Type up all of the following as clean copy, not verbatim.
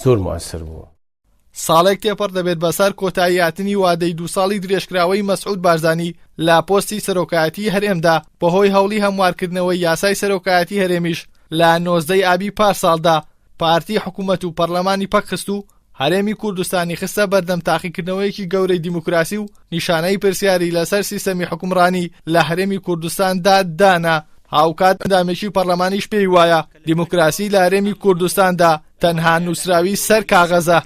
زۆر موئەسر بوو. ساڵێک تێپەڕ دەبێت بەسەر کۆتاییهاتنی وادەی دوو ساڵی درێژکراوەی مەسعود بارزانی لە پۆستی سەرۆکایەتیی هەرێمدا، بەهۆی هەوڵی هەموارکردنەوەی یاسای سەرۆکایەتی هەرێمیش لە 19 ی ئابی پارساڵدا پارتی حکوومەت و پەرلەمانی پەکخست و هەرێمی کوردستانی خستە بەردەم تاقیکردنەوەیەکی گەورەی دیموکراسی و نیشانەی پرسیاری لەسەر سیستەمی حوکمڕانی لە هەرێمی کوردستاندا دانا. هاوکات ئەندامێکی پەرلەمانیش پێی وایە دیموکراسی لە هەرێمی کوردستاندا تەنها نووسراوی سەر کاغەزە.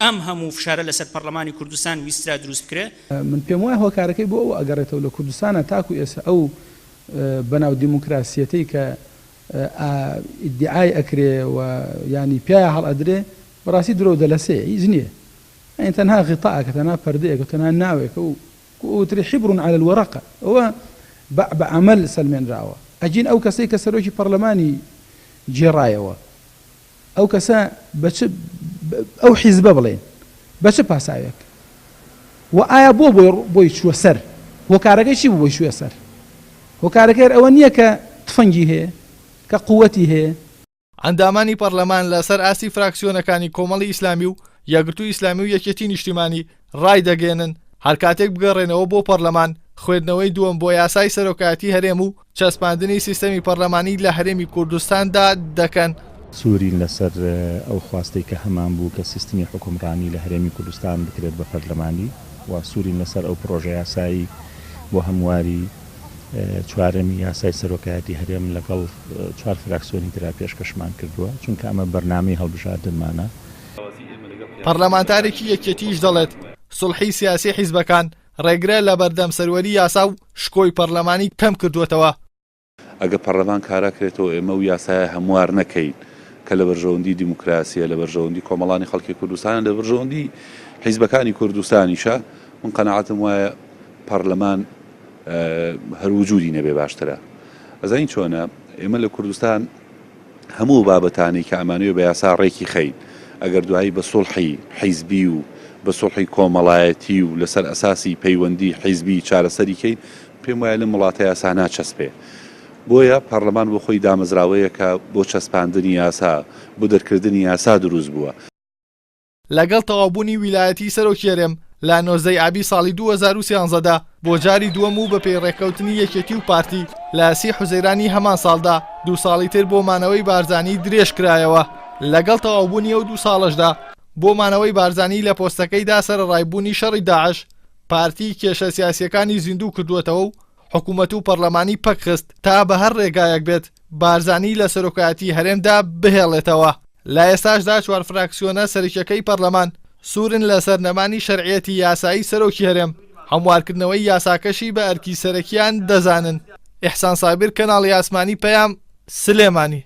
ئەم هەموو فشارە لەسەر پەڕلەمانی کوردستان ویسترا دروست بکرێ. من پێم وایە هۆکارەکەی بۆ ئەوە ئەگەڕێتەوە لە کوردستانا تاکو ئێستا ئەو بەناو دیموکراسیەتەی کە ئیدیعای ئەکرێ و یانی پیایا هەڵئەدرێ بەڕاستی درۆو دەلەسەیە هیچ نیە یانی تەنها غطاءەکە تەنها پەردەیەکە تەنها ناوێکە و وترێ حبر علی الورقە ئەوە بە بە عەمەل سەلمێنراوە ئەگین ئەو کەسەی کە سەرۆکی پەڕلەمانی گێڕایەوە ئەو کەسە بە چ ئەو حیزبە بڵێین بە چ پاساوێک و ئایا بۆ بۆی بۆی چووە سەر هۆکارەکەی چی بوو بۆی چووە سەر هۆکارەکەی هەر ئەوە نییە کە تفەنگی هەیە کە قووەتی هەیە. ئەندامانی پەڕلەمان لە سەر ئاستی فراکسیۆنەکانی کۆمەڵی ئیسلامی و یەکگرتووی ئیسلامی و یەکێتی نیشتیمانی ڕایدەگەیەنن، هەرکاتێک بگەڕێنەوە بۆ پەڕلەمان خوێندنەوەی دووەم بۆ یاسای سەرۆکایەتی هەرێم و چەسپاندنی سیستەمی پەڕلەمانی لە هەرێمی کوردستاندا دەکەن. سوورین لەسەر ئەو خواستەی کە هەمان بوو کە سیستمی حوکمڕانی لە هەرێمی کوردستان بکرێت بە پەرلەمانی و سوورین لەسەر ئەو پڕۆژەیاسایی بۆ هەمواری چوارەمی یاسای سەرۆکایەتی هەرێم لەگەڵ چوار فراکسیۆنی ترا پێشکەشمان کردووە، چونکە ئەمە بەرنامەی هەڵبژاردنمانە. پەرلەمانتارێکی یەکێتیش دەڵێت، سوڵحی سیاسی حیزبەکان ڕێگرە لەبەردەم سەروەری یاسا و شکۆی پەرلەمانی کەم کردووەتەوە. ئەگەر پەڕلەمان کارا کرێتەوە ئێمە ئەو یاسایە هەموار نەکەین کە لە بەرژەوەندی دیموکراسیە، لە بەرژەوەندی کۆمەڵانی خەڵکی کوردستانە، لە بەرژەوەندی حیزبەکانی کوردستانیشە، من قەناعەتم وایە پەڕلەمان هەر وجودی نەبێ باشترە. ئەزانی چۆنە ئێمە لە کوردستان هەموو ئەو بابەتانەی کە ئەمانەوێ بە یاسا ڕێکی خەین، ئەگەر دوایی بە سوڵحی حیزبی و بە سوڵحی کۆمەڵایەتی و لەسەر ئەساسی پەیوەندی حیزبی چارەسەری کەین، پێم وایە لەم وڵاتە یاسا ناچەسپێ. بۆیە پەڕلەمان بۆ خۆی دامەزراوەیەکە بۆ چەسپاندنی یاسا، بۆ دەرکردنی یاسا دروست بووە. لەگەڵ تەواوبوونی ویلایەتی سەرۆکی هەرێم لە 19 ی ئابی ساڵی 2013 دا بۆ جاری دووەم و بەپێی ڕێککەوتنی یەکێتی و پارتی لە سی حوزەیرانی هەمان ساڵدا دوو ساڵی تر بۆ مانەوەی بارزانی درێژکرایەوە لەگەڵ تەواوبوونی ئەو دوو ساڵەشدا بۆ مانەوەی بارزانی لە پۆستەکەیدا سەرەڕای بوونی شەڕی داعش پارتی کێشە سیاسییەکانی زیندوو کردووەتەوە و حکوومەت و پەرلەمانی پەکخست تا بە هەر ڕێگایەک بێت بارزانی لە سەرۆکایەتی هەرێمدا بهێڵێتەوە. لە ئێستاشدا چوار فراکسیۆنە سەرەکیەکەی پەرلەمان سوورن لەسەر نەمانی شەرعیەتی یاسایی سەرۆکی هەرێم، هەموارکردنەوەی یاساکەشی بە ئەرکی سەرەکیان دەزانن. ئیحسان سابیر، کەناڵی ئاسمانی پەیام، سلێمانی.